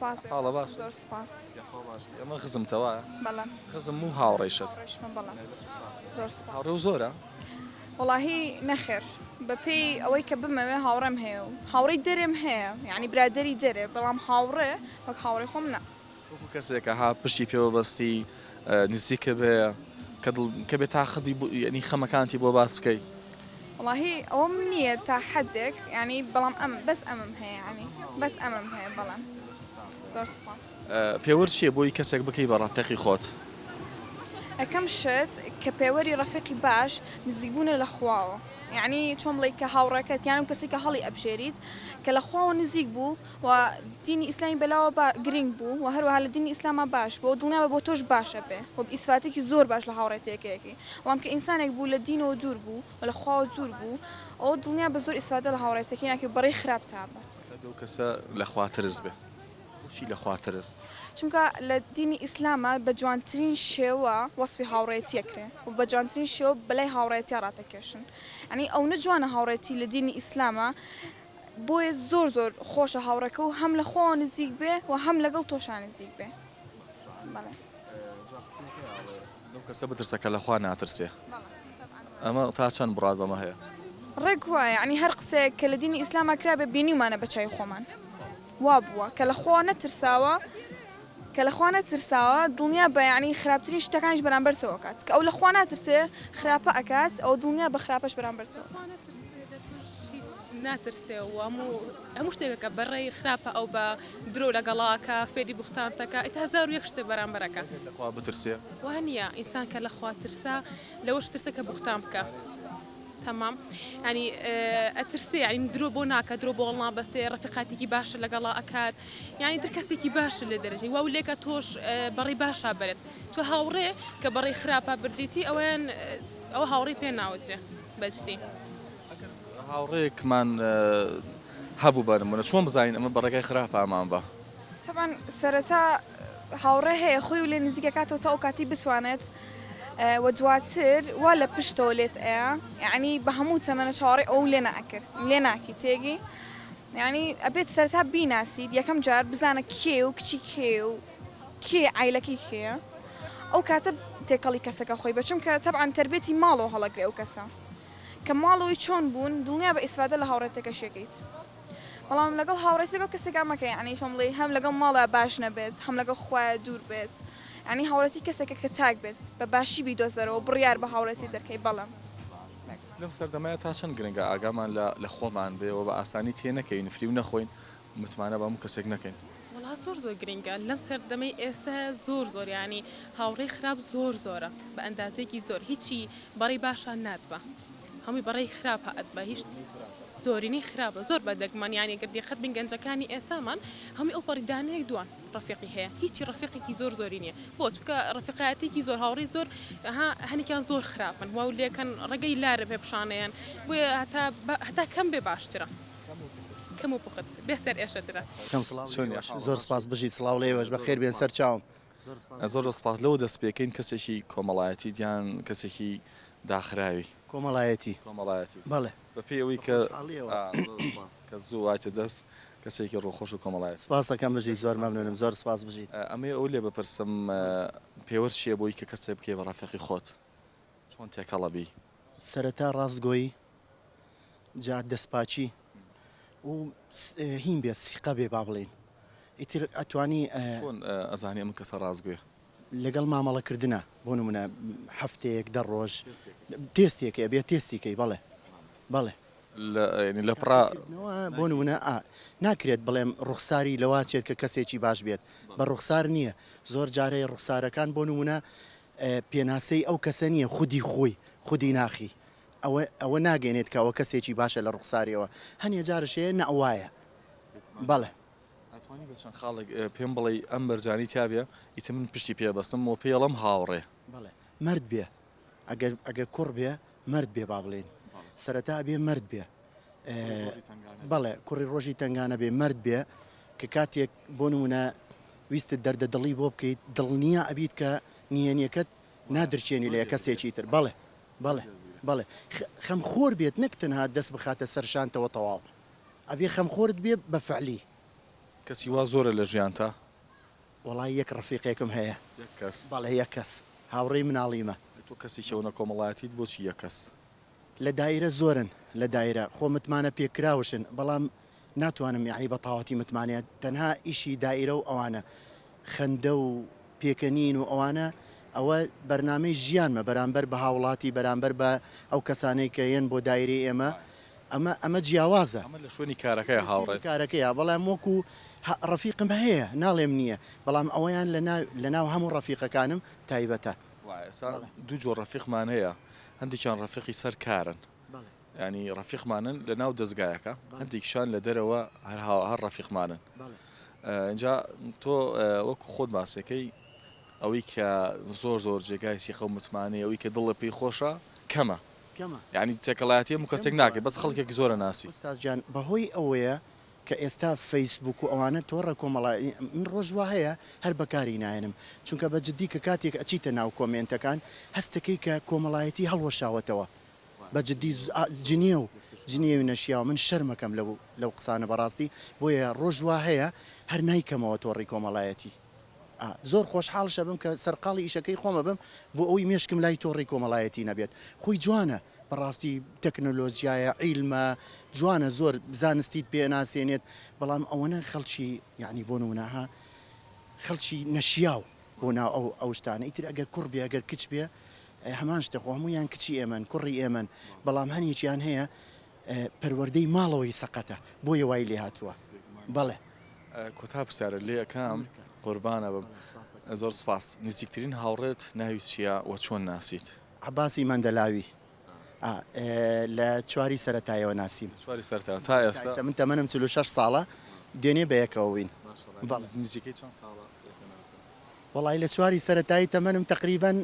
سپاس حاڵە باش زۆر سپاس. یاخوا باش بی ئەمە خزمتە وایە؟ بەڵێ. خزم و هاوڕێیشت؟ هاوڕێیشمە بەڵێ زۆر سپاس. هاوڕێ و زۆرە؟ وەڵاهی نەخێر بەپێی ئەوەی کە بمەوێ هاوڕێم هەیە و هاوڕێی دەرێم هەیە یانی برادەری دەرێ بەڵام هاوڕێ وەک هاوڕێی خۆم نا. وەکو کەسێک کە ها پشتی پێوە بەستی نزیکە بێ کە دڵ کە بێ تاقەت بی یعنی خەمەکانتی بۆ باس بکەی. وەڵاهی ئەوەم نییە تا حەدێک یانی بەڵام ئەم بەس ئەمم هەیە یانی بەس ئەمم هەیە بەڵێ زۆر سوپاس. پێوەر چییە بۆی کەسێک بکەی بە ڕەفیقی خۆت؟ یەکەم شت کە پێوەری ڕەفیقی باش نزیکبوونە لە خواوە یانی چۆن بڵێی کە هاوڕێکەت یان ئەو کەسەی کە هەڵی ئەبژێریت کە لە خواوە نزیک بوو و دینی ئیسلامی بەلاوە با گرینگ بوو و هەروەها لە دینی ئیسلاما باش بوو و دڵنیابە بۆ تۆش باش ئەبێ و ئیسفاتێکی زۆر باش لە هاوڕێتیەکەیەکەی بەڵام کە ئینسانێک بوو لە دینەوە دوور بوو و لە خواوە دوور بوو ئەوە دڵنیابە زۆر ئیسفادە لە هاوڕێتیەکەی ناکەی و بەڕێی خراپ تابات. ئەو کەسە لە خوا ترس بێ. بۆچی لە خوا ترس؟ چونکە لە دینی ئیسلاما بە جوانترین شێوە وەسفی هاوڕێتی ئەکرێ و بە جوانترین شێوە بەلای هاوڕێتیا ڕاتەکێشن یانی ئەونە جوانە هاوڕێتی لە دینی ئیسلاما بۆیە زۆر زۆر خۆشە هاوڕێکە و هەم لە خۆوە نزیک بێ و هەم لەگەڵ تۆشا نزیک بێ بەڵێ. جا قسەیەک هەیە ئەڵێ لەو کەسە بترسە کە لە خوا ناترسێ ئەمە تا چەند بڕات بەمە هەیە؟ ڕێک وایە یانی هەر قسەیەک کە لە دینی ئیسلاما کرابێ بینیومانە بە چاوی خۆمان وا بووە کە لە خوا نەترساوە کە لە خوا نەترساوە دڵنیا بە یانی خراپترین شتەکانیش بەرامبەر تۆ ئەکات کە ئەو لە خوا ناترسێ خراپە ئەکات ئەو دڵنیا بە خراپەش بەرامبەر تۆ ئەکات. هیچ ناترسێ و هەموو هەموو شتێکەکە بەڕێی خراپە ئەو بە درۆ لەگەڵاکە فێری بوختانتەکە ئیتر 1001 شتێ بەرامبەرەکە. لە خوا بترسێ. وا نییە ئینسان کە لە خوا ترسا لەوەش ترسە کە بوختان بکا. تەمام یانی ئەترسێ یانی درۆ بۆ ناکە درۆ بۆ هەڵنابەسێ ڕەفیقاتێکی باشە لەگەڵا ئەکات یانی تر کەسێکی باشە لێ دەرەجەی واو لێکە تۆش بەڕی باشا بەرێت چۆ هاوڕێ کە بەڕی خراپە بردیتی ئەویان ئەوە هاوڕێی پێ ناوترێ بەجدی. ئەگەر هاوڕێیەکمان هەبوو بە نمونە چۆن بزانین ئەمە بە ڕێگای خراپە ئەمان بە؟ تەبعەن سەرەتا هاوڕێ هەیە خۆی و لێ نزیک ئەکاتەوە تا ئەو کاتەی بتوانێت و دواتر وا لە پشتەوە لێت ئەیا یعنی بە هەموو تەمەنە چاوەڕێی ئەو لێ ناکرد لێ ناکی تێگەی یعنی ئەبێت سەرەتا بیناسیت یەکەم جار بزانە کێ و کچی کێ و کێ عایلەکەی کێیە ئەو کاتە تێکەڵی کەسەکە خۆی بە چونکە تەبعەن تەربێتی ماڵەوە هەڵەگرێ ئەو کەسە کە ماڵەوەی چۆن بوون دڵنیا بە ئیسفادە لە هاوڕێتەکەشی ئەکەیت بەڵام لەگەڵ هاوڕێی لەگەڵ کەسێکا مەکە یعنی چۆن بڵێی هەم لەگەڵ ماڵە باش نەبێت هەم لەگەڵ خوایە دوور بێت یعنی هاوڕێتی کەسێکە کە تاک بێت بە باشی بیدۆزەرەوە بڕیار بە هاوڕێتی دەرکەی بەڵێ. لەم سەردەمەیا تا چەند گرنگە ئاگامان لە لە خۆمان بێ و بە ئاسانی تێ نەکەوین فریو نەخۆین متمانە بە هەموو کەسێک نەکەین. وەڵا زۆر زۆر گرنگە لەم سەردەمەی ئێستا زۆر زۆر یانی هاوڕێی خراپ زۆر زۆرە بە ئەندازەیەکی زۆر هیچی بەڕێی باشا ناتبا هەمووی بەڕێی خراپە ئەتبا هیچ زۆرینەی خراپە زۆر بە دەگمەن یانی گەر دیقەت بین گەنجەکانی ئێسامان هەمووی ئەو پەڕی دانەیەک دوان ڕەفیقی هەیە هیچی ڕەفیقێکی زۆر زۆری نییە بۆ چونکە ڕەفیقایەتێکی زۆر هاوڕێی زۆر ها هەنێکیان زۆر خراپن واو لێکەن ڕێگەی لارە پێ پیشانەیەن بۆیە هەتا هەتا کەم بێ باشترە کەم و پوخت بێ سەر ئێشەترە. کەم سڵاو لێوەش زۆر سپاس بژیت سڵاو لێوەش بەخێر بێن سەر چاوم. زۆر زۆر سپاس لەوە دەست پێکەین کەسێکی کۆمەڵایەتیت یان کەسێکی داخراوی؟ کۆمەڵایەتی. کۆمەڵایەتی. بەڵێ. بە پێی ئەوەی کە زۆر سپاس کە زوو وایتە دەست کەسێکی ڕووخۆش و کۆمەڵایەتی. سپاس دەکەم بژیت زۆر مەمنونم زۆر سپاس بژیت. ئەمەوێ ئەوە لێ بپرسم پێوەر چیە بۆی کە کەسێک بکەی بە ڕەفیقی خۆت چۆن تێکەڵ ئەبی؟ سەرەتا ڕاستگۆیی جا دەستپاکی و هین بێت سیقە بێ با بڵێین ئیتر ئەتوانی. چۆن ئەزانی ئەم کەسە ڕاستگۆیە؟ لەگەڵ مامەڵە کردنا بۆ نمونە هەفتەیەک دە ڕۆژ تێستێک ئەبێ تێستی کەی بەڵێ بەڵێ. لە پڕا. بۆ نمونە ئا ناکرێت بڵێم ڕوخساری لەوا چێت کە کەسێکی باش بێت بە ڕوخسار نییە زۆر جارەی ڕوخسارەکان بۆ نمونە پێناسەی ئەو کەسە نییە خودی خۆی خودی ناخی ئەوە ئەوە ناگەێنێت کە ئەوە کەسێکی باشە لە ڕوخساریەوە هەنێ جارش هەیە نا وایە بەڵێ. ئەتوانی بە چەند خاڵێک پێم بڵێی ئەم مەرجانەی تیابێ ئیتر من پشتی پێ بەستم و پێی ئەڵێم هاوڕێ. بەڵێ مەرد بێ ئەگەر ئەگەر کوڕ بێ مەرد بێ با بڵێین سەرەتا ئەبێ مەرد بێ بەڵێ کوڕی ڕۆژی تەنگانە بێ مەرد بێ کە کاتێک بۆ نمونە ویستت دەردە دڵی بۆ بکەیت دڵنیا ئەبیت کە نهێنیەکەت نادرکێنی لە کەسێکی تر بەڵێ بەڵێ بەڵێ خەمخۆر بێت نەک تەنها دەست بخاتە سەر شانتەوە تەواو ئەبێ خەمخۆرت بێ بە فعلی. کەسی وا زۆرە لە ژیانتا؟ وەڵای یەک ڕەفیقێکم هەیە. یەک کەس؟ بەڵێ یەک کەس، هاوڕێی مناڵیمە. ئەی تۆ کەسێکی ئەونە کۆمەڵایەتیت بۆچی یەک کەس؟ لە دایرە زۆرن لە دایرە خۆ متمانە پێکراوشن بەڵام ناتوانم یەعنی بە تەواوەتی متمانەیە تەنها ئیشی دایرە و ئەوانە خەندە و پێکەنین و ئەوانە ئەوە بەرنامەی ژیانمە بەرامبەر بە هاوڵاتی بەرامبەر بە ئەو کەسانەی کە یەن بۆ دایرەی ئێمە ئەمە ئەمە جیاوازە. ئەمە لە شوێنی کارەکەیە لە شوێنی هاوڕێت. کارەکەیە بەڵام وەکو ڕەفیقم هەیە ناڵێم نییە بەڵام ئەوەیان لە ناو لە ناو هەموو ڕەفیقەکانم تایبەتە. وایە ئێستا بەڵێ. دوو جۆر ڕەفیقمان هەیە هەندێکیان ڕەفیقی سەر کارن بەڵێ. یانی ڕەفیقمانن لە ناو دەزگایەکە بەڵێ. هەندێکیشان لە دەرەوە هەر هاو هەر ڕەفیقمانن. بەڵێ. ئینجا تۆ وەکو خۆت باسەکەی ئەوەی کە زۆر زۆر جێگای سیقە و متمانەی ئەوەی کە دڵە پێی خۆشە کەمە. کەمە. یانی تێکەڵایەتی هەموو کەسێک ناکەی بەس خەڵکێک زۆرە ناسی. ئوستاز گیان بەهۆی ئەوەیە کە ئێستا فەیسبوک و ئەوانە تۆڕە کۆمەڵایەتی من ڕۆژ وا هەیە هەر بەکاری نایەنم چونکە بە جدی کە کاتێک ئەچیتە ناو کۆمێنتەکان هەستەکەی کە کۆمەڵایەتی هەڵوەشاوەتەوە بە جدی جنێو جنێوی نەشیاوە من شەرمەکەم لەو لەو قسانە بەڕاستی بۆیە ڕۆژ وا هەیە هەر نایکەمەوە تۆڕی کۆمەڵایەتی ئا زۆر خۆشحاڵش ئەبم کە سەرقاڵی ئیشەکەی خۆم ئەبم بۆ ئەوەی مێشکم لای تۆڕی کۆمەڵایەتی نەبێت خۆی جوانە بەڕاستی تەکنۆلۆجیایە عیلمە جوانە زۆر زانستیت پێ ناسێنێت بەڵام ئەوەنە خەڵکی یعنی بۆ نمونە ها خەڵکی نەشیاو بۆ ناو ئەو ئەو شتانە ئیتر ئەگەر کوڕ بێ ئەگەر کچ بێ هەمان شتە خۆ هەموویان کچی ئێمەن کوڕی ئێمەن بەڵام هەنێکیان هەیە پەروەردەی ماڵەوەی سەقەتە بۆیە وای لێ هاتووە بەڵێ. کۆتا پرسیارت لێ ئەکەم قوربانە بم زۆر سوپاس نزیکترین هاوڕێت ناوی چییە وە چۆن ناسیت؟ عەباسی مەندەلاوی لە چواری سەرەتایەوە ناسیم. لە چواری سەرەتایەوە تا ئێستا؟ من تەمەنم 46 ساڵە دوێنێ بەیەکەوە بووین. ماشەڵا نزیکەی چەند ساڵە یەکە ناسن؟ وەڵی لە چواری سەرەتایی تەمەنم تەقریبەن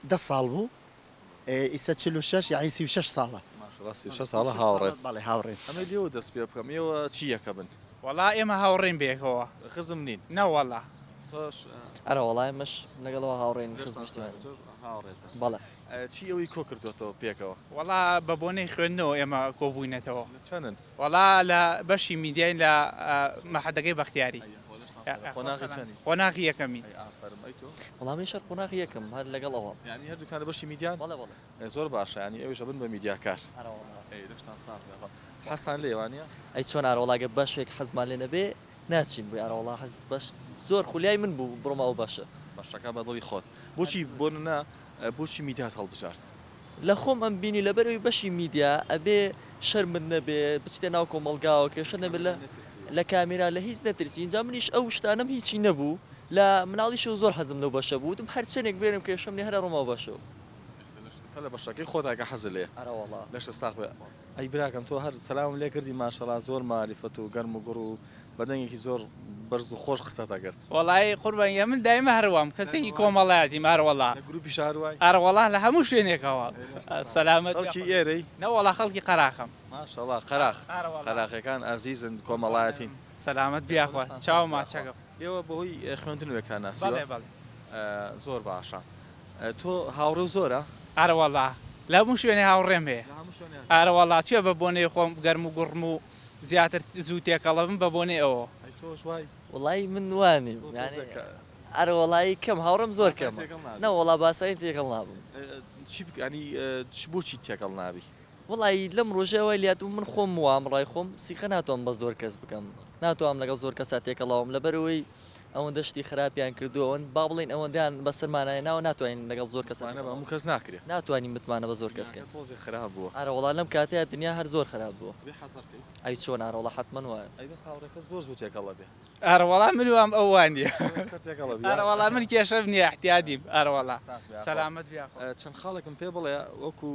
10 ساڵ بوو ئیسە 46 یانی 36 ساڵە. ماشەڵا 36 ساڵە هاوڕێن. بەڵێ هاوڕێن. ئەمەی لێوە دەست پێ بکەم ئێوە چی یەکە بن؟ وەڵا ئێمە هاوڕێین بەیەکەوە. خزم نین؟ نەوەڵا. تۆش؟ ئەرە وەڵا ئێمەش لەگەڵ ئەوە هاوڕێین خزمیش تیان. هاوڕێتن. بەڵێ. چی ئێوەی کۆ کردۆتەوە پێکەوە؟ وەڵا بە بۆنەی خوێندنەوە ئێمە کۆ بووینەتەوە. لە چەنن؟ وەڵا لە بەشی میدیاین لە مەحەدەکەی بەختیاری. قۆناغی چەنی؟ قۆناغی یەکەمین. ئەی ئافەرم ئەی تۆ؟ وەڵا منیش هەر قۆناغی یەکەم هەر لەگەڵ ئەوام. یانی هەردووکتان لە بەشی میدیان؟ بەڵێ بەڵێ. زۆر باشە یانی ئێوەیش ئەبن بە میدیاکار. ئەرە وەڵا. ئەی لەشتان ساغ بێ یاخوا. حەزتان لێیە وانیە؟ ئەی چۆن ئارەوەڵا گەر بەشێک حەزمان لێ نەبێ ناچین بۆی ئارەوەڵا حەز بەش زۆر خولیای من بوو بڕۆمە ئەو بەشە. بەشەکە بە دڵی خۆت. بۆچی بۆ نمونە بۆچی میدیات هەڵبژارد؟ لە خۆم ئەم بینی لەبەر ئەوی بەشی میدیا ئەبێ شەرمت نەبێ بچیتە ناو کۆمەڵگاوە کێشە نەبێ لە لە کامێرا لە هیچ نەترسی ئینجا منیش ئەو شتانەم هیچی نەبوو لە مناڵیشەوە زۆر حەزم لەو بەشە بوو وتم هەرچەنێک بێنم کێشەم نیە هەر ئەڕۆمە ئەو بەشەوە. ئێستا لە بەشەکەی خۆتا کە حەزت لێیە. ئەرەوەڵا. لەشت ساغ بێ. ئەی براکەم تۆ هەر سەلامم لێ کردی ماشەڵا زۆر ماریفەت و گەرم و گوڕ و بە دەنگێکی زۆر بەرز و خۆش قسەت ئەکرد. وەڵایی قوربان گیان من دایمە هەر وام کەسێکی کۆمەڵایەتیم ئەرەوەڵا. لە گروپیشا هەر وای؟ ئەرەوەڵا لە هەموو شوێنێکەوە سەلامەت بی. خەڵکی ئێرەی؟ نەوەڵا خەڵکی قەراخم. ماشەڵا قەراخ قەراخیەکان ئازیزن کۆمەڵایەتین. سەلامەت بی یاخوا چاو ماچەکەم. ئێوە بەهۆی خوێندن یەکتان ناسیوە؟ بەڵێ بەڵێ. زۆر باشە تۆ هاوڕێو زۆرە؟ ئەرەوەڵا لە هەموو شوێنێ هاوڕێم هەیە. لە هەموو شوێنێ؟ ئەرەوەڵا چیە بە بۆنەی خۆم گەرم و گوڕم و زیاتر زوو تێکەڵەبم بە بۆنەی ئەوەوە. ئەی تۆش وای؟ وەڵایی من وا نیم تۆ یانی تۆزێک ئەرەوەڵایی کەم هاوڕێم زۆر باسانی کەمە تێکەڵ نابی. نەوەڵا باسانی تێکەڵ نابم. چی بک یانی چ بۆچی تێکەڵ نابی؟ وەڵایی لەم ڕۆژە وای لێهاتبوو من خۆم وام ڕای خۆم سیقە ناتوانم بە زۆر کەس بکەم ناتوانم لەگەڵ زۆر کەسا تێکەڵاوم لەبەرئەوەی ئەوەندە شتی خراپیان کردووە ئەوەند با بڵێین ئەوەندەیان بەسەرمانا هێناوە ناتوانین لەگەڵ زۆر کەسا متمانە بە تێکەڵاو هەموو کەس ناکرێ. ناتوانین متمانە بە زۆر کەس دنیاکە کەین. تۆزێ خراپ بووە. ئارەوەڵا لەم کاتەیا دنیا هەر زۆر خراپ بووە. ئەبێ حەزەر کەی. ئەی چۆن ئارەوەڵا حەتمەن وایە. ئەی بەس هاوڕێکەت زۆر زوو تێکەڵ ئەبێ. ئارەوەڵا من وام ئەو وا نیە. تۆ یەکسەر تێکەڵ ئەبی. ئارەوەڵا من کێشەم نیە ئیعتیادیم ئارەوەڵا. ساغ بی یاخوا. سەلامەت بی یاخوا. چەند خاڵێکم پێ بڵێ وەکو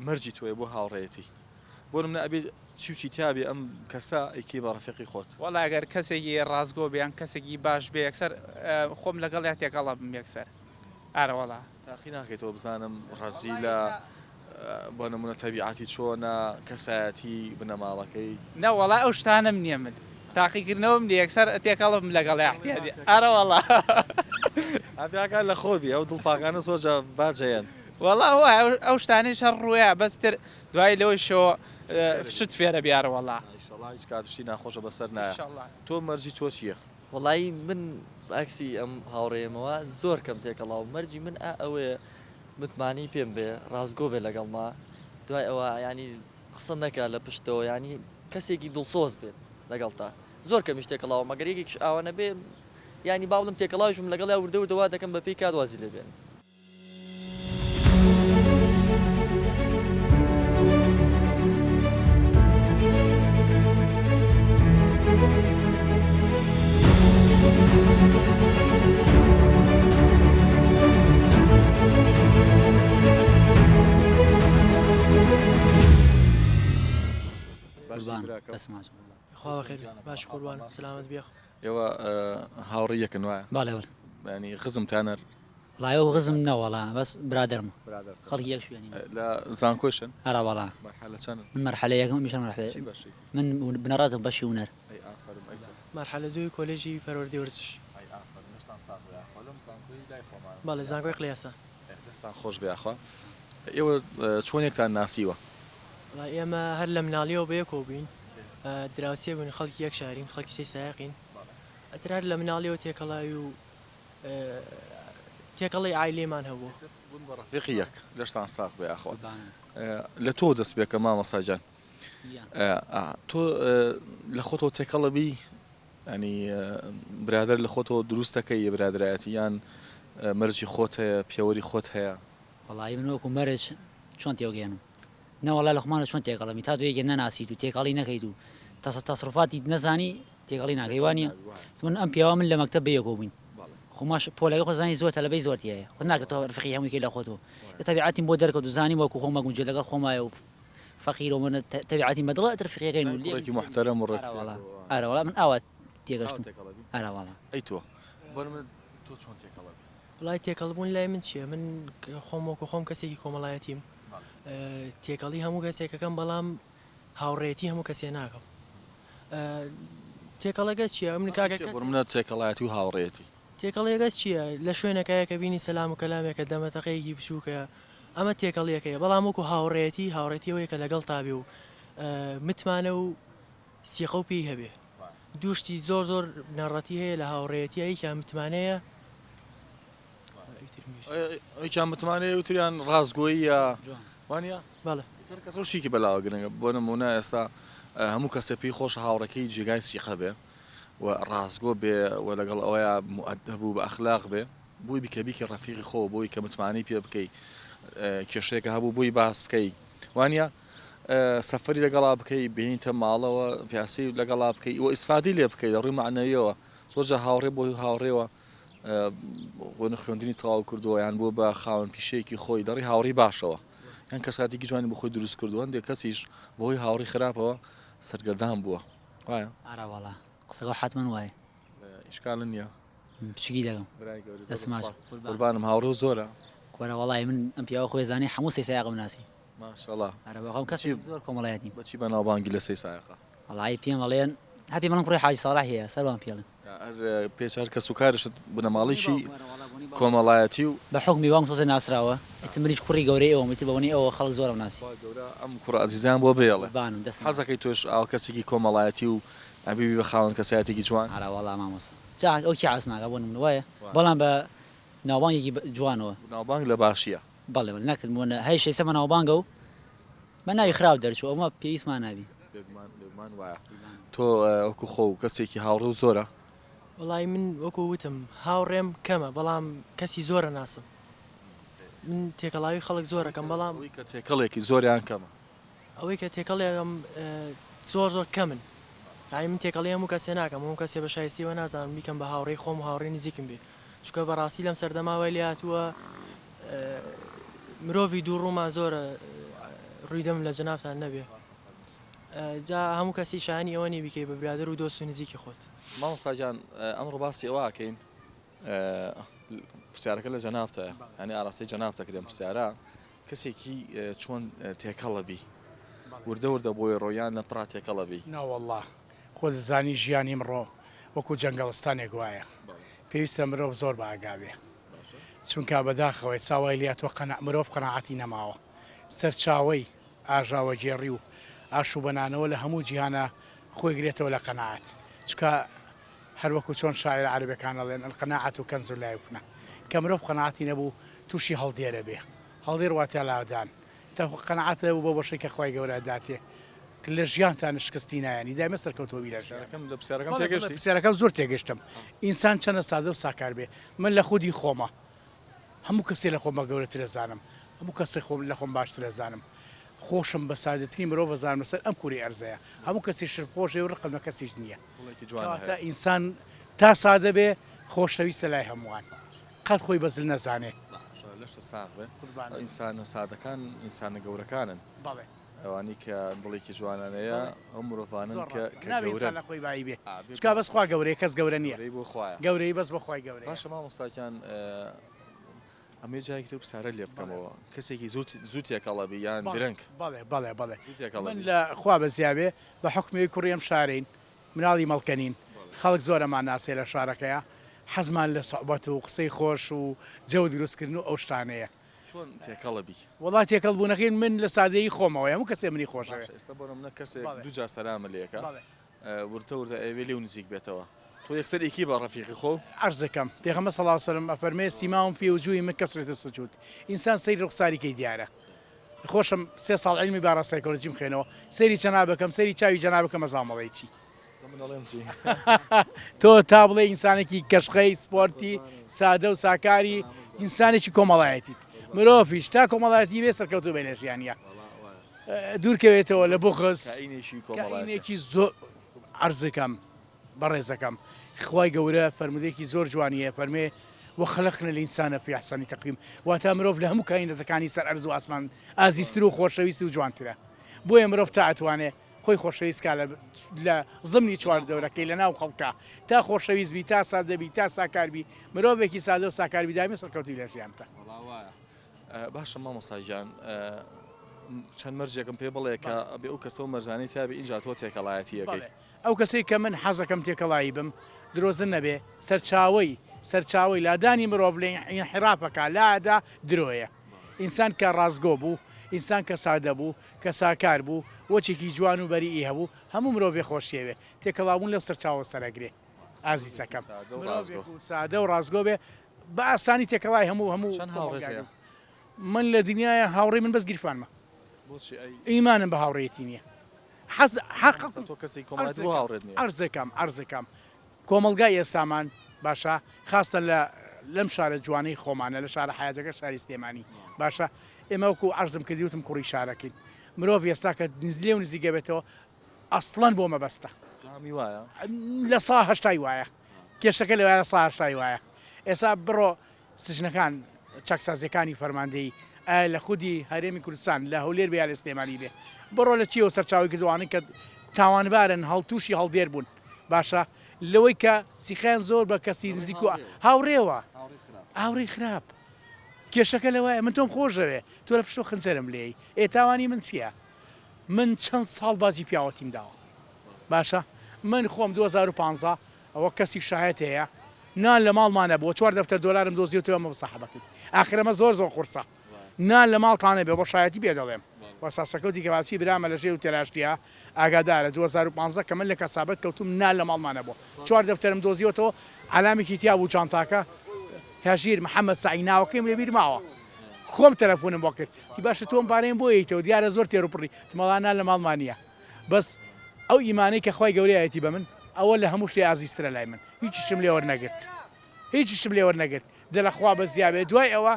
مەرجی تۆیە بۆ هاوڕێیەتی. بۆ نمونە ئەبێ چی و چی تیابێ ئەم کەسە ئەیکەی بە ڕەفیقی خۆت؟ وەڵا ئەگەر کەسێکی ڕاستگۆ بێ یان کەسێکی باش بێ یەکسەر خۆم لەگەڵیا تێکەڵ ئەبم یەکسەر ئارەوەڵا. تاقی ناکەیتەوە بزانم ڕەزیلە بۆ نمونە تەبیعەتی چۆنە کەسایەتی بنەماڵەکەی؟ نەوەڵا ئەو شتانەم نییە من تاقیکردنەوەم نییە یەکسەر تێکەڵ بم لەگەڵیا ئیعتیادی ئارەوەڵا. ئەبێ ئاگات لە خۆت بی ئەو دڵپاکانە زۆر جار باج ئەیەن. وەڵا وایە ئەو شتانەیش هەر ڕوویە بەس تر دوای لەوەی شۆ شت فێرە بیارە وەڵا. ئیشەڵا هیچ کات شتی ناخۆشە بەسەر نایە. ئیشەڵا. تۆ مەرجی تۆ چیە؟ وەڵایی من عەکسی ئەم هاوڕێیەمەوە زۆر کەم تێکەڵاوم مەرجی من ئا ئەوەیە متمانەی پێم بێ ڕاستگۆ بێ لەگەڵما دوای ئەوە یانی قسە نەکا لە پشتەوە یانی کەسێکی دڵسۆز بێت لەگەڵتا زۆر کەمیش تێکەڵاوم ئەگەر یەکێکیش ئاوا نەبێ یانی با بڵێم تێکەڵاویش بم لەگەڵیا وردە وردە وا دەکەم بەپێی کات وازی لێ بێنم. باش قوربان سلامت بێ ئێوە هاوڕێی یەکن وایە؟ بەڵێ بەڵێ. یانی خزمتانە؟ وەڵا ئێوە خزم نەوەڵا بەس برادەرمە خەڵکی یەک شوێنین. لە زانکۆیشن؟ ئەرا وەڵا. مەرحەلە چەنن؟ من مەرحەلە یەکەم ئەمیش مەرحەلە چی بەشێکی؟ من بنەڕەتم بەشی هونەر. ئەی ئافەرم ئەی تۆ؟ مەرحەلە دووی کۆلێژی پەروەردەی وەرزش. ئەی ئافەرم لەشتان ساغ بێ یاخوا لەم زانکۆی لای خۆمانە. بەڵێ زانکۆی قلیاسان. دەستان خۆش بێ یاخوا. ئێوە چۆن یەکتان ناسیوە؟ وەڵا ئێمە هەر لە مناڵیەوە بەیەکەوە بووین دراوسێ بووین خەڵکی یەک شارین خەڵکی سەی سایەقین ئەتر هەر لە مناڵیەوە تێکەڵاوی و تێکەڵی عایلەیمان هەبوو. بوون بە ڕەفیقی یەک. لەشتان ساغ بێ یاخوا. لە تۆ دەست پێکەم مامۆستا گیان تۆ لە خۆتەوە تێکەڵە بی ینی برادەر لە خۆتەوە دروست دەکەی برادرایەتی یان مەرجی خۆت هەیە پێوەری خۆت هەیە؟ وەڵایی من وەکو مەرج چۆن تێوگەیەنم نەوەڵا لە خۆمانە چۆن تێکەڵەبی تا تۆ یەکێ نەناسیت و تێکەڵی نەکەیت و تەسە تەسروفاتیت نەزانی تێکەڵی ناکەی وانە من ئەم پیاوە من لە مەکتەب بەیەکەوە بووین خۆماش پۆلەکە خۆ زانی زۆر تەلەبەی زۆر تیایە خۆ ناکرێت تۆ ڕفقی هەمووی کەی لە خۆتەوە تەبیعەتیم بۆ دەرکەوت و زانیم وەکو خۆم مەگونجێ لەگەڵ خۆمایە و فەقیرە و من تەبیعەتیم بەدڵە ئیتر ڕفیقەکەین و لێ کوڕێکی موحتەرەم و ڕێک ئەرە وەڵا ئەرە وەڵا من ئاوا تێگەشتم ئەرە وەڵا ئەی تۆ بۆ نمونە تۆ چۆن تێکەڵەبی؟ وەڵای تێکەڵ بوون لای من چییە من خۆم وەکو خۆم کەسێکی کۆمەڵایەتیم تێکەڵی هەموو کەسێکەکەم بەڵام هاوڕێتی هەموو کەسێ ناکەم تێکەڵەکە چییە من کاکە منە تێکەڵایەتی و هاوڕێتی تێکەڵیەکە چییە لە شوێنەکەیە کە بینی سەلام و کەلامێکە دەمەتەقەیەکی بچووکە ئەمە تێکەڵیەکەیە بەڵام وەکو هاوڕێتی هاوڕێتیەوەی کە لەگەڵ تابێ و متمانە و سیقە و پێی هەبێ دووشتی زۆر زۆر بنەڕەتی هەیە لە هاوڕێیەتیا یەکیان متمانەیە یەکیان متمانەیە و تریان ڕاستگۆییە وانە بەڵێ تر کەس شتێکی بەلاوە گرنگە بۆ نمونە ئێستا هەموو کەسێ پێی خۆش هاوڕەکەی جێگای سیقە بێ و ڕاستگۆ بێ و لەگەڵ ئەوەیە مؤدەب و بە ئەخلاق بێ بۆی بیکە بیکە ڕەفیقی خۆ بۆی کە متمانەی پێ بکەی کێشەیەکە هەبوو بۆی باس بکەی وانە سەفەری لەگەڵا بکەی بێنیتە ماڵەوە پیاسەی لەگەڵا بکەی و ئیسفادەی لێ بکەی لە ڕووی مەعنەویەوە زۆر جار هاوڕێ بۆ هاوڕێوە بۆ خوێندنی تەواو کردووە یان بووە بە خاوەن پیشەیەکی خۆی لە ڕێی هاوڕێی باشەوە یان کەساتێکی جوانی بۆ خۆی دروست کردووە هەندێک کەسیش بەهۆی هاوڕێی خراپەوە سەرگەردان بووە وایە ئارا وەڵا قسەکە حەتمەن وایە ئیشکال نییە بچوکی دەکەم برای گەورە زۆر دەستم ماچ سوپاس قوربانم هاوڕێ و زۆرە کورە وەڵای من ئەم پیاوە خۆی زانی هەموو سەی سایەقم ناسی ماشەڵا ئەرە بەخۆم بەچی کەسێکی زۆر کۆمەڵایەتیم بەچی بەناوبانگی لە سەی سایەقە؟ وەڵایی پێم ئەڵێن هەر پێم ئەڵێن کوڕی حاجی ساڵح هەیە سەروان پێڵێن. هەر پێچ هەر کەس و کارشت بۆنەی بنەماڵەیەکی باوکم ئەرە وەڵا بۆنەی باوکم. کۆمەڵایەتی و. بە حوکمی باوکم تۆزێ ناسراوە ئیتر منیش کوڕی گەورەی ئەوم ئیتر بە بۆنەی ئەوەوە خەڵک زۆرم ناسی. خوا گەورە ئەم کوڕە ئەزیزەیان بۆ بهێڵێ. قوربانم دەستم حەز خۆش. ئەکەی تۆش ئاوا کەسێکی کۆمەڵایەتی و ئەبی بی بە خاوەن کەسایەتێکی جوان؟ ئەرە وەڵا مامۆستا جا ئەو کێ حەز ناکا بۆ نمونە وایە بەڵام بە ناوبانگێکی جوانەوە. ناوبانگ لە باشیە. بەڵێ بەڵێ نەکرد بۆ هەیشە ئێستا بەناوبانگە و بە ناوی خراپ دەرچوو ئەومە پێویستمان نابی. بێگومان بێگومان وایە تۆ وەکو خۆو کەسێکی هاوڕێ و زۆرە؟ وەڵایی من وەکو وتم هاوڕێم کەمە بەڵام کەسی زۆر ئەناسم من تێکەڵاوی خەڵک زۆر ئەکەم بەڵام. ئەوەی کە تێکەڵێکی زۆریان کەمە. ئەوەی کە تێکەڵێکم زۆر زۆر کەمن یانی من تێکەڵی هەموو کەسێ ناکەم هەموو کەسێ بە شایستەی نازانم بیکەم بە هاوڕێی خۆم و هاوڕێی نزیکم بێ چونکە بەڕاستی لەم سەردەما وای لێ هاتووە مرۆڤی دوو ڕوومان زۆرە ڕووی دەمم لە جەنابتان نەبێ جا هەموو کەسی شایانی ئەوە نیە بیکەی بە برادەر و دۆست و نزیکی خۆت. مامۆستا گیان ئەمڕۆ باسی ئەوە ئەکەین پرسیارەکە لە جەنابتە یانی ئاراستەی جەنابت ئەکرێ ئەم پرسیارە کەسێکی چۆن تێکەڵە بی وردە وردە بۆی ڕۆ یان لە پڕا تێکەڵە بی؟ نەوەڵڵا خۆت دەزانی ژیان ئیمڕۆ وەکو جەنگەڵستانێک وایە پێویستە مرۆڤ زۆر بە ئاگا بێ چونکە بەداخەوە ئێستا وای لێهاتووە قەنا مرۆڤ قەناعەتی نەماوە سەرچاوەی ئاژاوەگێڕی و ئاشوبەنانەوە لە هەموو جیهانا خۆی گرێتەوە لە قەناعەت چونکە. هەر وەکو چۆن شاعیرە عەرەبەکان ئەڵێن، القناعە کنز لا یفنی، کە مرۆڤ قەناعەتی نەبوو تووشی هەڵدێر ئەبێ، هەڵدێر واتە لادان، تا قەناعەت نەبوو بەو بەشەی کە خوای گەورە ئەداتێ لە ژیانتان شکستی نایەنی دایمە سەرکەوتوو بی لە ژیان. پرسیارەکەم لە پرسیارەکەم بەڵێ بەڵێ تێگەشتی؟ پرسیارەکەم زۆر تێگەشتم. ئینسان چەنە سادە و ساکار بێ من لە خودی خۆمە هەموو کەسێ لە خۆم بە گەورەتر ئەزانم هەموو کەسێ خۆم لە خۆم باشتر ئەزانم خۆشم بە سادەترین مرۆڤ ئەزانم لەسەر ئەم کورەی ئەرزەیە هەموو کەسیشم خۆشێ و ڕقم لە کەسیش نییە دڵێکی جوانت کەواتە هەیە. ئینسان تا سادە بێ خۆشەویستە لای هەمووان قەت خۆی بە زل نەزانێ. باشە لەشت ساغ بێ. قوربانت بم. ئینسانە سادەکان ئینسانە گەورەکانن. بەڵێ. ئەوانەی کە دڵێکی جوانیان هەیە بەڵێ. ئەو مرۆڤانەن زۆر کە ڕاستە. کە نابێ ئینسان گەورەن. لە خۆی بایی بێ. ئا بێ چونکا بەس خوا گەورەیە کەس گەورە نییە. گەورەیی بۆ خوایە. گەورەیی بەس بۆ خوای گەورەیە. باشە مامۆستا گیان ئەمەوێ جارێکی تر پرسیارەت لێ بەڵێ. بکەمەوە کەسێکی زوو زوو تێکەڵە بی یان بەڵێ درەنگ؟ بەڵێ بەڵێ بەڵێ. زوو تێکەڵە من بی. لە خوا بەزیا بێ بە حوکمی ئەوەی کوڕی ئەم شارەین مناڵی مەڵکەنین خەڵک زۆر ئەمان ناسێ لە شارەکەیا حەزمان لە سوعبەت و قسەی خۆش و جەو دروست کردن و ئەو شتانەیە. چۆن تێکەڵە بی؟ وەڵا تێکەڵ بوونەکەی من لە سادەیی خۆمەوەیە هەموو کەسێ منی خۆشەوێ. باشە ئێستا بۆ نمونە کەسێک بەڵێ. دوو جار سەلامت لێ ئەکا بەڵێ. وردە وردە ئەیەوێ لێو نزیک بێتەوە تۆ یەکسەر ئیکی بە ڕەفیقی خۆو؟ عەرزەکەم پێغەمبەر صلی اللە علیە وسلم ئەفەرمێ سیماهم فی وجوههم من کثرة السجود ئینسان سەیری ڕوخساری کەی دیارە خۆشم سێ ساڵ عیلمی باراسایکۆلۆجیم خوێنەوە سەیری جەنابەکەم سەیری چاوی جەنابەکەم ئەزانم ئەڵێی چی. ئێستا من ئەڵێم چی؟ تۆ تا بڵێی ئینسانێکی کەشخەی سپۆرتی سادە و ساکاری ئینسانێکی کۆمەڵایەتیت مرۆڤیش تا کۆمەڵایەتی بێ سەرکەوتوو بێ لە ژیانیا دوورکەوێتەوە لە بوغز کائینێکی کۆمەڵایەتیە. کائینێکی زۆر عەرزەکەم بەڕێزەکەم خوای گەورە فەرموودەیەکی زۆر جوانی هەیە فەرموێ، وخلقنا الانسان فی احسن تقویم، واتە مرۆڤ لە هەموو کائیناتەکانی سەر ئەرز و ئاسمان ئازیزتر و خۆشەویست و جوانترە بۆیە مرۆڤ تا ئەتوانێ خۆی خۆشەویست کا لە زمنی چواردەورەکەی لە ناو خەڵکا تا خۆشەویست بی تا سادە بی تا ساکار بی مرۆڤێکی سادە و ساکار بی دایمە سەرکەوتووی لە ژیانتا. وەڵا وایە. باشە مامۆستا گیان چەند مەرجێکم پێ بڵێ کە ئەبێ ئەو کەسە و مەرجانەی تیابێ ئینجا تۆ تێکەڵایەتی ئەکەی. بەڵێ ئەو کەسەی کە من حەزەکەم تێکەڵایی بم درۆزن نەبێ سەرچاوەی سەرچاوەی لادانی مرۆڤ لە ئینحرافەکە لادا درۆیە ئینسان کە ڕاستگۆ بوو ئینسان کە سادە بوو کە ساکار بوو وەچێکی جوان و بەریئی هەبوو هەموو مرۆڤێ خۆشیەوێ تێکەڵاوبوون لەو سەرچاوە سەرەگرێ ئازیزەکەم مرۆڤێک و سادە و ڕاستگۆ بێ بە ئاسانی تێکەڵای هەموو هەموو چەند هاوڕێت هەیە؟ من لە دنیایا هاوڕێی من بەس گیرفانمە بۆچی ئەی ئیمانم بە هاوڕێیەتی نییە حەز حەق مامۆستا تۆ کەسێکی کۆمەڵایەتی بۆ هاوڕێت نییە؟ عەرزەکەم عەرزەکەم کۆمەڵگای ئێستامان باشە خاستە لە لەم شارە جوانەی خۆمانە لە شارە حیاتەکە شاری سلێمانی باشە ئێمە وەکو عەرزم کردی وتم کوڕی شارەکەین مرۆڤ ئێستا کە لێو نزیکە بێتەوە ئەسڵەن بۆ مەبەستە. جامی وایە؟ لە سا هەشتای وایە کێشەکە لەوایە لە سا هەشتای وایە ئێستا بڕۆ سجنەکان چاکسازیەکانی فەرماندەیی ئایا لە خودی هەرێمی کوردستان لە هەولێر بێ یا لە سلێمانی بێ بڕۆ لە چیەوە سەرچاوەی گرت ئەوانەی کە تاوانبارن هەڵتوشی هەڵدێر بوون باشە لەوەی کە سیخیان زۆر بە کەسی نزیک و هاوڕێوە هاوڕێی خراپ کێشەکە لەوایە من تۆم خۆشەوێ تۆ لە پشتۆ خنجەرم لێی ئێ تاوانی من چییە؟ من چەند ساڵ باجی پیاوەتیم داوە باشە من خۆم 2015 ئەوە کەسی شایەت هەیە نان لە ماڵما نەبووە چوار دەفتەر دۆلارم دۆزیەوە ئەمە سەحبەکەی ئاخر ئەمە زۆر زۆر قورسە نان لە ماڵتان نەبێ بۆ شایەتی پێ دەڵێم وەستا سەکەوتی کەبابچی برامە لە ژێر و تەلاشتیە ئاگادارە 2015 کە من لە کەسابەت کەوتوم نان لە ماڵما نەبووە چوار دەفتەرم دۆزیەوەتەوە عەلامێکی تیا بوو جانتاکە هەژیر محەمەد سەعی ناوەکەیم لەبیر ماوە خۆم تەلەفونم بۆ کرد تی باشە تۆ ئەم پارەیەم بۆ یەیتەوە دیارە زۆر تێر و پڕی تمەڵا نان لە ماڵما نییە بەس ئەو ئیمانەی کە خوای گەورە یایەتی بە من ئەوە لە هەموو شتێ ئازیزترە لای من هیچیشم لێ وەرنەگرت هیچیشم لێ وەرنەگرت دە لە خوا بەزیابێ دوای ئەوە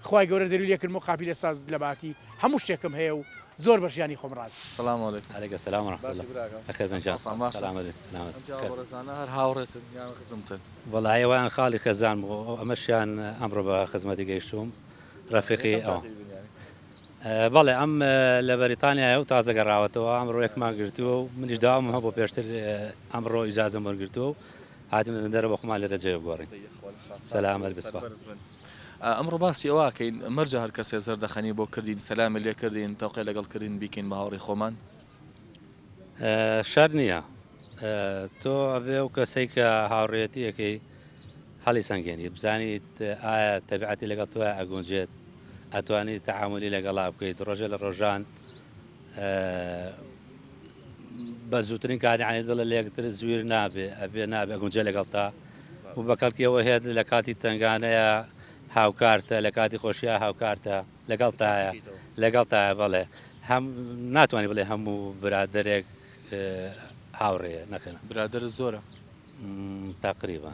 خوای گەورە دەروی لێکردم و قاپی لێ ساز لە باتی هەموو شتێکم هەیە و زۆر بە ژیانی خۆم ڕازیم. سلام علیکم. علیک السلام و رحمە باشی اللە براکەم بەخێر بێن گیان سپاس باشە سەلامەت بن سەلامەت ئەم پیاوە بن. بەڕێزانە هەر هاوڕێتن یان خزمتن؟ وەڵایی ئەویان خاڵی خێزان بوو ئەمەشیان ئەمڕۆ بە خزمەتی گەیشتووم ڕەفیقی یەکەم ئەوە. جار دەیبینی یانی؟ بەڵێ ئەم لە بەریتانیایە و تازە گەڕاوەتەوە، ئەمڕۆ یەکمان گرتووە و منیش داوامم هەبوو پێشتر ئەمڕۆ ئیجازەم وەرگرتووە و هاتووینەتە دەرەوە خۆمان لێرە جێ بگۆڕین. سەلامەت بی سوپاس. ئەمڕۆ باسی ئەوە ئەکەین مەرجە هەر کەسێ زەردەخەنی بۆ کردین سەلامی لێ کردین تەوقەی لەگەڵ کردین بیکەین بە هاوڕێی خۆمان؟ شەرت نییە تۆ ئەبێ ئەو کەسەی کە هاوڕێیەتی ئەکەی هەڵیسەنگێنیت بزانیت ئایا تەبیعەتی لەگەڵ تۆیا ئەگونجێت ئەتوانی تەعامولی لەگەڵا بکەیت ڕۆژێ لە ڕۆژان. بە زووترین کات یانی دڵە لە یەکتر زویر نابێ ئەبێ نابێ ئەگونجێ لەگەڵتا و بە کەڵکی ئەوە هێت لە کاتی تەنگانەیە هاوکارتە لە کاتی خۆشییا هاوکارتە لەگەڵتایە لەگەڵتایە بەڵێ هەم ناتوانانی بڵێ هەموو برادەرێک هاوڕێیە نەخێر. برادەرت زۆرە؟ تەقریبا.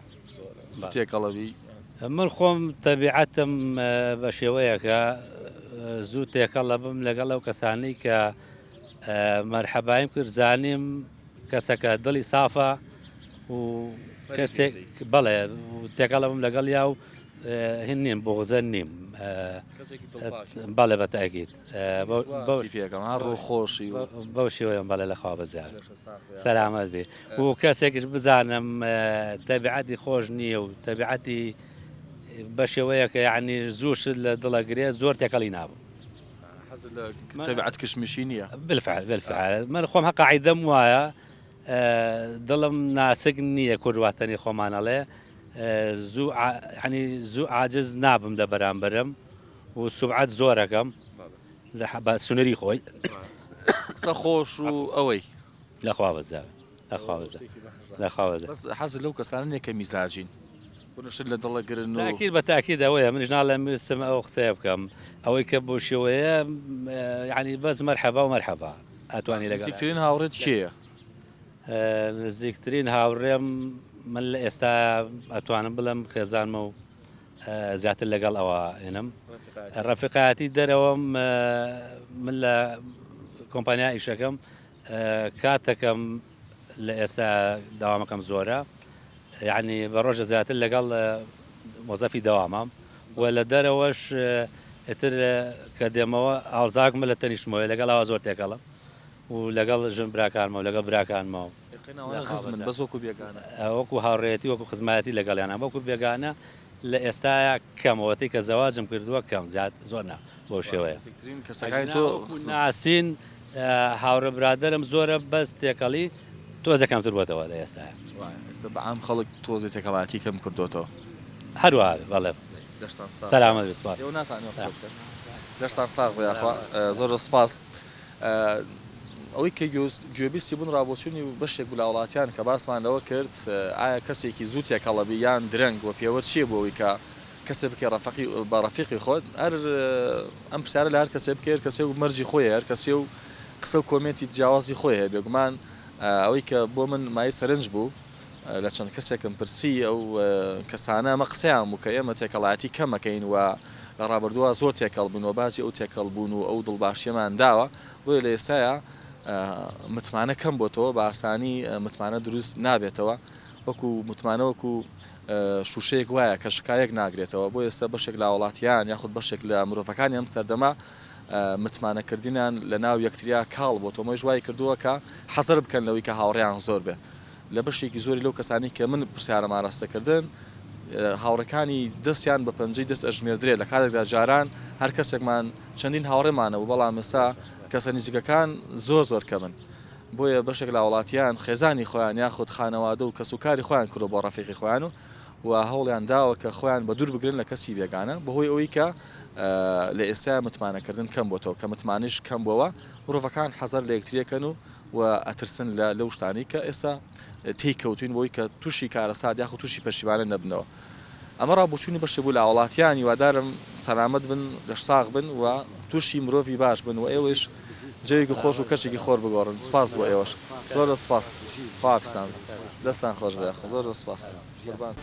زوو تێکەڵەبی؟ من خۆم تەبیعەتم بە شێوەیەکە زوو تێکەڵ ئەبم لەگەڵ ئەو کەسانەی کە مەرحەبایم کرد زانیم کەسەکە دڵی سافە و کەسێک بەڵێ تێکەڵەبم لەگەڵیا و هین نیم بۆغزە نیم بەڵێ بە تاکیت ڕووخۆشی بەو شێوەیەم بەڵێ لەخوا بەزیاد سەلامەت بێ و کەسێکش بزانم تەبیعەتی خۆش نییە و تەبیعەتی بە شێوەیەکە یعنی زوو شت لە دڵە گرێ زۆر تێکەڵی نابوو تەبعەت کشمیشی نییە بالفعل بالفعل من خۆم هەقا عیدەم وایە دڵم ناسک نییە کورد واتەنی خۆمان ئەڵێ زوو ینی زوو عاجز نابم لە بەرامبەرم و سوبعەت زۆرەکەم بە سنوری خۆی. قسە خۆش و ئەوەی. لەخوا بەزیاد لەخوا بەزیاد لەخوا بەزیاد. بەس حەزت لەو کەسانە نیە کە میزاجین بۆ شت لە دڵە گرن و. تاکید بە تاکید ئەوەیە منیش ناڵێم ویستم ئەو قسەیە بکەم ئەوەی کە بەو شێوەیە یانی بەس مەرحەبا و مەرحەبا ئەتوانی لەگەڵ. نزیکترین هاوڕێت کێیە؟ نزیکترین هاوڕێم من لە ئێستا ئەتوانم بڵێم خێزانمە و زیاتر لەگەڵ ئەوە ئێنم ڕەفیقایەتی دەرەوەم من لە کۆمپانیا ئیشەکەم کاتەکەم لە ئێستا داوامەکەم زۆرە یعنی بە ڕۆژە زیاتر لەگەڵ مۆزەفی دەوامە و لە دەرەوەش ئتر کە دێمەوە ئاوزاکمە لە تەنیشتمەوە لەگەڵ ئەوە زۆر تێکەڵم و لەگەڵ ژن براکانمەوە لەگەڵ براکانمەوە خزمن بەس وەکو بێگانە. وەکو هاوڕێیەتی وەکو خزمایەتی لەگەڵیانام وەکو بێگانە لە ئێستایا کەم ئەوەتەی کە زەواجم کردووە کەم زیاد زۆر نا بەو شێوەیە. نزیکترین کەسەکانی تۆ وەکو ناسین هاوڕێ برادەرم زۆرە بەس تێکەڵی تۆزێ کەمتر بۆتەوە لە ئێستایا. وایە ئێستا بە عام خەڵک تۆزێ تێکەڵایەتی کەم کردۆتەوە. هەر وابێ بەڵێ. لەشتان ساغ. سەلامەت بی سوپاس. ئێوە ناتانەوە قسە بکەن. لەشتان ساغ بێ یاخوا زۆر زۆر سوپاس. ئەوەی کە گوێبیستی بوون ڕابۆچوونی بەشێک بوو لە هاوڵاتیان کە باسمان لەوە کرد ئایا کەسێکی زوو تێکەڵەبی یان درەنگ و پێوەر چییە بۆ ئەوەی کە کەسێ بکەی ڕەفەقی بە ڕەفیقی خۆت هەر ئەم پرسیارە لە هەر کەسێ بکەی هەر کەسێ و مەرجی خۆی هەر کەسێ و قسە و کۆمێنتی جیاوازی خۆی هەیە بێگومان ئەوەی کە بۆ من مایەی سەرنج بوو لە چەند کەسێکم پرسی ئەو کەسانە ئەمە قسەیان بوو کە ئێمە تێکەڵایەتی کەم ئەکەین و لە ڕابردووە زۆر تێکەڵ بووین و باجی ئەو تێکەڵ بوون و ئەو دڵباشیەمان داوە بۆیە لە ئێستایا متمانە کەم بۆتەوە بە ئاسانی متمانە دروست نابێتەوە وەکو متمانە وەکو شوشەیەک وایە کە شکایەک ناگرێتەوە بۆ ئێستا بەشێک لە وڵاتیان یاخود بەشێک لە مرۆڤەکانی ئەم سەردەمە متمانەکردنیان لە ناو یەکتریا کاڵ بۆ تۆمەش وای کردووە کە حەزەر بکەن لەوەی کە هاوڕێیان زۆر بێ لە بەشێکی زۆری لەو کەسانەی کە من پرسیارم ئاراستە کردن هاوڕێکانی دەستیان بە پەنجەی دەست ئەژمێردرێ لە کاتێکدا جاران هەر کەسێکمان چەندین هاوڕێمانە بوو بەڵام ئێستا کەسە نزیکەکان زۆر زۆر کەمن بۆیە بەشێک لە وڵاتیان خێزانی خۆیان یاخود خانەوادە و کەس و کاری خۆیان کردووە بۆ ڕەفیقی خۆیان و و هەوڵیان داوە کە خۆیان بە دوور بگرن لە کەسی بێگانە بەهۆی ئەوەی کە لە ئێستا متمانەکردن کەم بۆتەوە کە متمانەش کەم بۆوە مرۆڤەکان حەزەر لە یەکتریەکەن و و ئەترسن لە لەو شتانەی کە ئێستا تێی کەوتوین بۆی کە تووشی کارەسات یاخود تووشی پەشیمانە نەبنەوە. ئەمە ڕابۆچوونی بەشێک بوو لە هاوڵاتیان هیوادارم سەلامەت بن لەشساغ بن و تووشی مرۆڤی باش بن و ئێوەیش جەوێکی خۆش و کەشێکی خۆر بگۆڕن سوپاس بۆ ئێوەش زۆر زۆر سوپاس خواحافیزتان بێت دەستان خۆش بێ زۆر زۆر سوپاس قوربان.